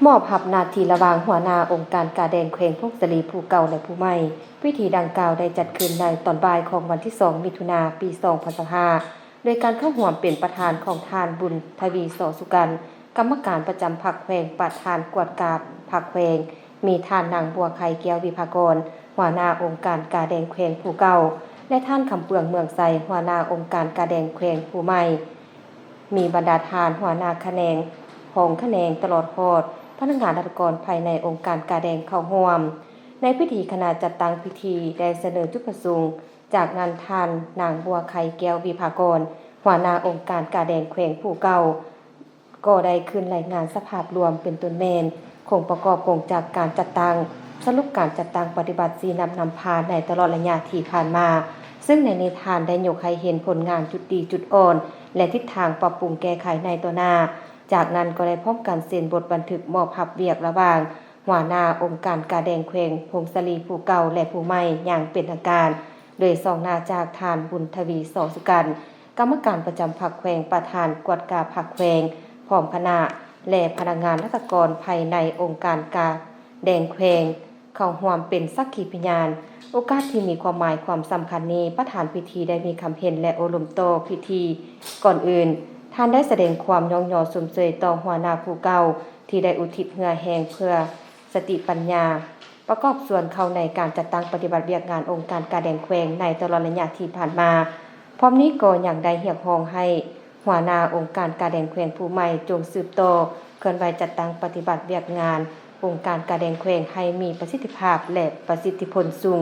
ມອບຮັບໜ້າທີ່ລະຫວ່າງຫົວໜ້າອົງການກາແດງແຂວງຜົ້ງສາລີຜູ້ເກົ່າ ແລະ ຜູ້ໃໝ່. ພິທີດັ່ງກ່າວໄດ້ຈັດຂຶ້ນໃນຕອນບ່າຍຂອງວັນທີສອງ ມິຖຸນາ ປີສອງພັນຊາວຫ້າ ໂດຍການເຂົ້າຮ່ວມເປັນປະທານຂອງທ່ານ ບຸນທະວີ ສໍສຸກັນ ກຳມະການປະຈຳພັກແຂວງ, ປະທານກວດກາພັກແຂວງ, ມີທ່ານນາງ ບົວໄຄ ແກ້ວວິພາກອນ ຫົວໜ້າອົງການກາແດງແຂວງຜູ້ເກົ່າ ແລະ ທ່ານ ຄຳເປືອງ ເມືອງໄຊ ຫົວໜ້າອົງການກາແດງແຂວງຜູ້ໃໝ່. ມີບັນດາທ່ານຫົວໜ້າຂະແໜງ, ຮອງຂະແໜງ ຕະຫຼອດຮອດພະນັກງານລັດຖະກອນພາຍໃນອົງການກາແດງເຂົ້າຮ່ວມ. ໃນພິທີ, ຄະນະຈັດຕັ້ງພິທີໄດ້ສະເໜີຈຸດປະສົງ. ຈາກນັ້ນ, ທ່ານນາງ ບົວໄຄ ແກ້ວວິພາກອນ ຫົວໜ້າອົງການກາແດງແຂວງຜູ້ເກົ່າ ກໍໄດ້ຂຶ້ນລາຍງານສະພາບລວມເປັນຕົ້ນແມ່ນ ໂຄງປະກອບກົງຈັກການຈັດຕັ້ງ, ສະຫຼຸບການຈັດຕັ້ງປະຕິບັດ, ຊີ້ນຳນຳພາໃນຕະຫຼອດໄລຍະທີ່ຜ່ານມາ, ເຊິ່ງໃນນີ້ທ່ານໄດ້ຍົກໃຫ້ເຫັນຜົນງານ, ຈຸດດີ, ຈຸດອ່ອນ ແລະ ທິດທາງປັບປຸງແກ້ໄຂໃນຕໍ່ໜ້າ. ຈາກນັ້ນກໍໄດ້ພ້ອມກັນເຊັນບົດບັນທຶກມອບຮັບວຽກລະຫວ່າງຫົວໜ້າອົງການກາແດງແຂວງຜົ້ງສາລີຜູ້ເກົ່າ ແລະ ຜູ້ໃໝ່ຢ່າງເປັນທາງການ, ໂດຍສ່ອງໜ້າຈາກທ່ານ ບຸນທະວີ ສໍສຸກັນ ກຳມະການປະຈຳພັກແຂວງ, ປະທານກວດກາພັກແຂວງ ພ້ອມຄະນະ ແລະ ພະນັກງານລັດຖະກອນພາຍໃນອົງການກາແດງແຂວງ ເຂົ້າຮ່ວມເປັນສັກຂີພະຍານ. ໂອກາດທີ່ມີຄວາມໝາຍຄວາມສຳຄັນນີ້, ປະທານພິທີໄດ້ມີຄຳເຫັນ ແລະ ໂອ້ລົມຕໍ່ພິທີ. ກ່ອນອື່ນ, ທ່ານໄດ້ສະແດງຄວາມຍ້ອງຍໍຊົມເຊີຍຕໍ່ຫົວໜ້າຜູ້ເກົ່າ ທີ່ໄດ້ອຸທິດເຫື່ອແຮງເພື່ອສະຕິປັນຍາ ປະກອບສ່ວນເຂົ້າໃນການຈັດຕັ້ງປະຕິບັດວຽກງານອົງການກາແດງແຂວງໃນຕະຫຼອດໄລຍະທີ່ຜ່ານມາ. ພ້ອມນີ້ກໍຍັງໄດ້ຮຽກຮ້ອງໃຫ້ຫົວໜ້າອົງການກາແດງແຂວງຜູ້ໃໝ່ ຈົ່ງສືບຕໍ່ເຄື່ອນໄຫວຈັດຕັ້ງປະຕິບັດວຽກງານອົງການກາແດງແຂວງໃຫ້ມີປະສິດທິພາບ ແລະ ປະສິດທິຜົນສູງ.